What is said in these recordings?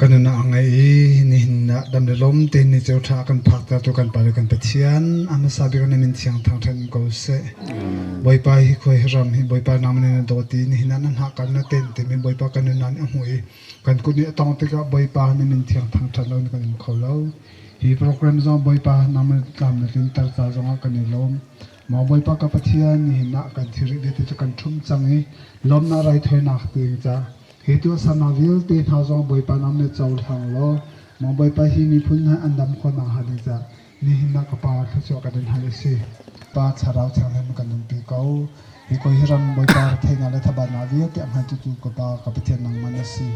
Kan nunnak a ngei i nihin ah dam le lawm tein ni ceu ṭha a kan phaktertu kan Pa le kan Pathian a hmasa bik na min thiang thangṭhat in ko seh. Bawipa hi khua hi ram hi Bawipa nangmah nih na dawt i nihin ah na hnahkal na tenh timi Bawipa kan nunnak nih a hmuh i kan kut nih a tawngh tikah Bawipa na min thiang thangṭhat lo in kan um kho lo. Hi program zong Bawipa nangmah nih tlam na tlinter ca zongah kan i lawm. Maw Bawipa ka Pathian nihin ah kan thilri vialte cu kan ṭhumh cang i lawmnak raithawinak ding ca Hi tuahsernak vialte hna zong Bawipa nang nih cohlang law, maw Bawipa hi miphun hna an dam khawh nakhnga ding caah nihin ah ka Pa thluachuah kan in hal a si. Pa Thlarau Thianghlim kan umpi ko. Hi koi hi ram Bawipa retheihnak le thabatnak vialte a hmantu tu ka Pa ka Pathian nangmah na si.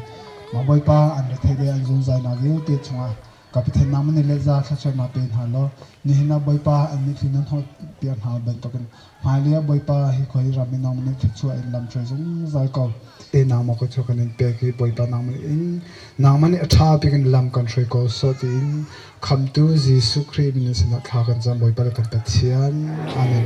Maw Bawipa an rethei le an zunzainak vialte chungah ka Pathian nangmah nih le za thluachuahnak pe hna law nihin ah Bawipa an mitthli nan hnawh piak hna bantukin hmailei ah Bawipa hi khua hi ram in nangmah nih thluachuah in lamhruai zungzal ko. Te nangmah ka cu kan in pek i Bawipa nangmah nih in nangmah nih a ṭha bik in lam kan hruai ko sawh tiin Khamtu Jesuh Khrih min in sinah thla kan cam Bawipa le kan Pathian. Amen.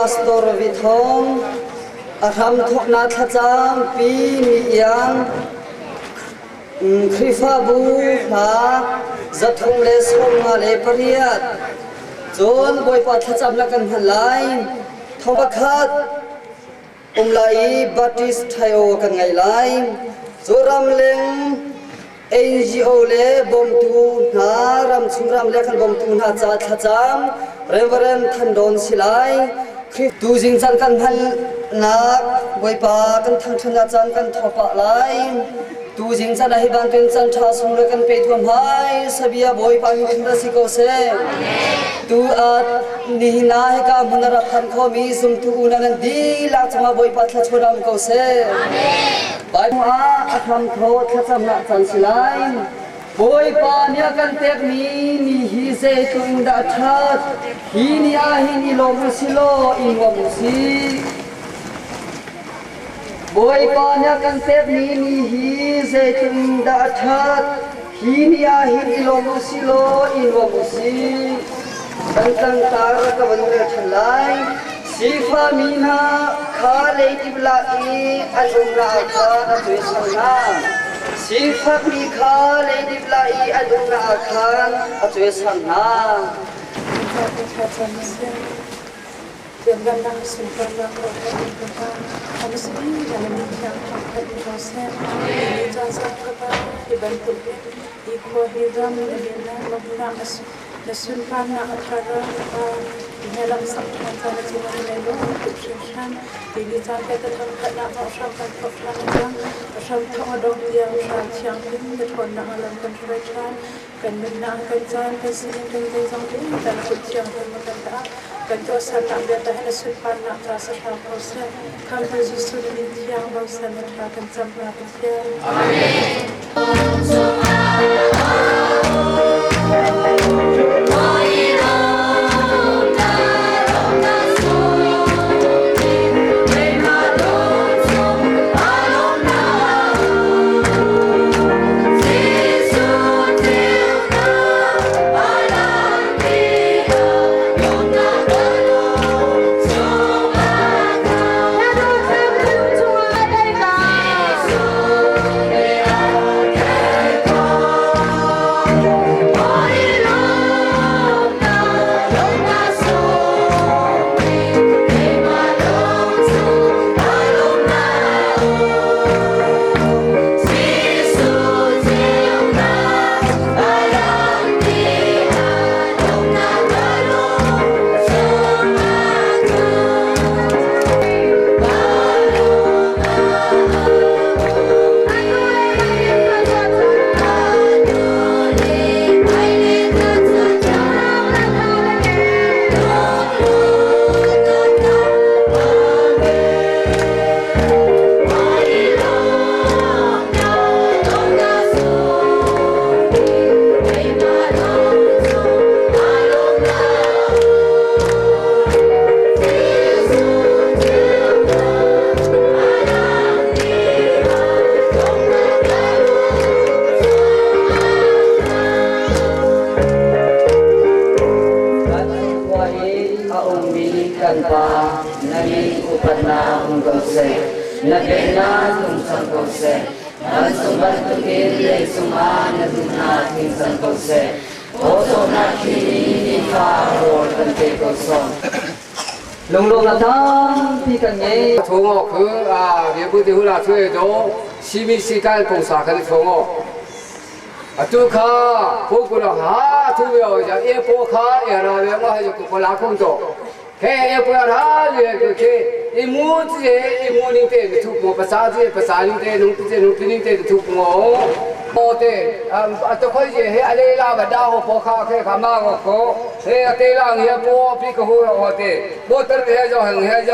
Pastor Vi Thawng a hram thawknak thlacam pi mi iang Khrihfabu hla 358 cun Bawipa thlacamnak kan hman lai. Thong pakhat um lai i Baptist Thaio kan ngei lai. Zoram leng NGO le bawmtu hna ramchung ram le kan bawmtu hna ca thlacam Reverend Than Dawn si lai. Tuzing caan kan hmannak Bawipa kan thangṭhatnak caan kan thawpah lai. Tuzing caan ah hi bantukin caan ṭha sung le kan pe thuam hai. Sabia Bawipa min in si ko seh. Tu ah nihin ah hika hmun a rak phan khomi zumtu unau nan dihlak cungah Bawipa thluachuah um ko seh. Bible ah a hram thaw thlacamnak caan si lai. Bawipa nih a kan pekmi ni hi zeitluk in dah a ṭhat. Hi ni ah hin i lawm u si law i nuam u sih. Bawipa nih a kan pekmi ni hi zeitluk dah a ṭhat! Hi ni ah hin i lawm u sih law i nuam u sih. Kan tlangtar ka van rel ṭhan lai. Sifami hna kha leidip lak i an umnak ah khan a cuaisan hna. Sifakmi kha leidip lak i an umnak ah khan a cuaisan hna. Thiamnak sunparnak rawhnak ka pa, a hmasabik na min thiang thangṭhat in ko seh. Ni caan sang ka pa, hi bantuk in hi khua hi ram na vennak lawmhnak na sunparnak a thar ra ka pa. Hi lamsak ṭhan caan na cung ah na lawm tuk hringhran. Hi ni caan te ka thangṭhatnak ah hram kan thawk ṭhan cang. Hram thawk a dong tiang hram thianghlim na ṭhawnnak ah lam kan hruai ṭhan. Kan nunnak, kan caan, kan sining, kan zeizong vialte na kut thianghlim a kan dah. Kan tuahsernak vialte hi na sunparnak ca si hram ko seh. Khamhtu Jesuh na min thiang bosan na ṭha kan cam hna Pathian. Amen. Kan khua i a ummi kan Pa, na min upatnak um ko seh. Na pennak tlung cang ko seh. Vancung bantukin leicung ah na duhnak tling cang ko seh. Pawcawmnak hi nifa rawl kan pe ko sawm. Lunglawmnak tampi kan ngei. 从我去啊，也不得回来出来做，西米西干公司开始从我。啊，都卡，不过了哈，都要讲也不卡，也那边我还有个拉工作，嘿，也不要他也个去，一母子一母人的土工，不啥子不啥人的，农子农子人的土工哦。哦对，啊啊，都可以，嘿，阿里拉个大伙不卡去，他妈个个，嘿，阿对啦，也不比个好哦对，我等下就很下就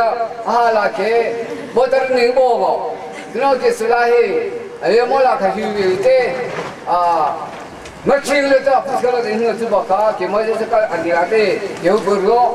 啊那去，我等宁波个，那就是啦嘿，哎呀，我那可是对啊。မချင်းလည်းတော့ဖစကလာတဲ့ဟင်းစဘကာကေမဇစကอันဒီလာတဲ့ယေဘရော